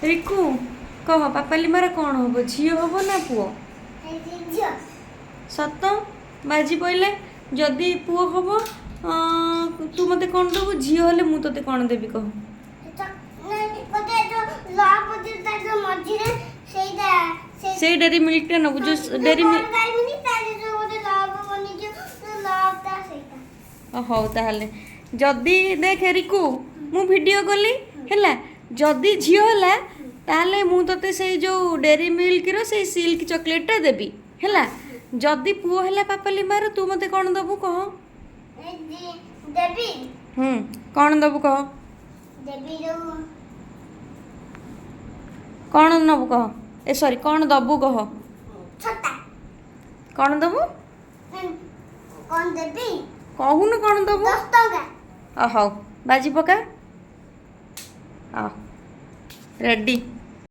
ରିକୁ, କହ, ପାପାଲି ମାର କ'ଣ ହବ, ଝିଅ ହବ ନା ପୁଅ? ଝିଅ। ସତ? ବାଜି ପଇଲା। ଯଦି ପୁଅ ହବ, ତୁ ମୋତେ କ'ଣ ଦେବୁ? ଝିଅ ହେଲେ ମୁଁ ତୋତେ କ'ଣ ଦେବି, କହ। ଗୋଟେ ଯୋଉ ଲଭ ତା ଯୋଉ ମଝିରେ ସେଇଟା ସେ ସେଇ ଡେରି ମିଲ୍କଟା ନେବୁ, ଯୋଉ ଡେରି ମିଲ୍କ। ପାରିବିନି, ତାର ଯୋଉ ଗୋଟେ ଲଭ ବନିଯିବ, ଲଭଟା ସେଇଟା। ହଉ ତାହେଲେ, ଯଦି ଦେଖେ ରିକୁ, ମୁଁ ଭିଡ଼ିଓ କଲି ହେଲା, ଯଦି ଝିଅ ହେଲା ତାହେଲେ ମୁଁ ତୋତେ ସେଇ ଯୋଉ ଡେରି ମିଲ୍କର ସେଇ ସିଲ୍କ ଚକୋଲେଟଟା ଦେବି, ହେଲା? ଯଦି ପୁଅ ହେଲା ପାପାଲି ମାର, ତୁ ମୋତେ କ'ଣ ଦେବୁ, କହ। ଏ ଦେବି। ହୁଁ, କ'ଣ ଦେବୁ, କହ। ଦେବି ଯୋଉ କ'ଣ ନେବୁ, କହ। ଏ ସରି, କ'ଣ ଦେବୁ, କହ। ଛତା। କ'ଣ ଦେବୁ? କ'ଣ ଦେବି? କହୁନୁ, କ'ଣ ଦେବୁ? 10 ଟଙ୍କା। ହଉ, ବାଜି ପକା। ରେଡ଼ି।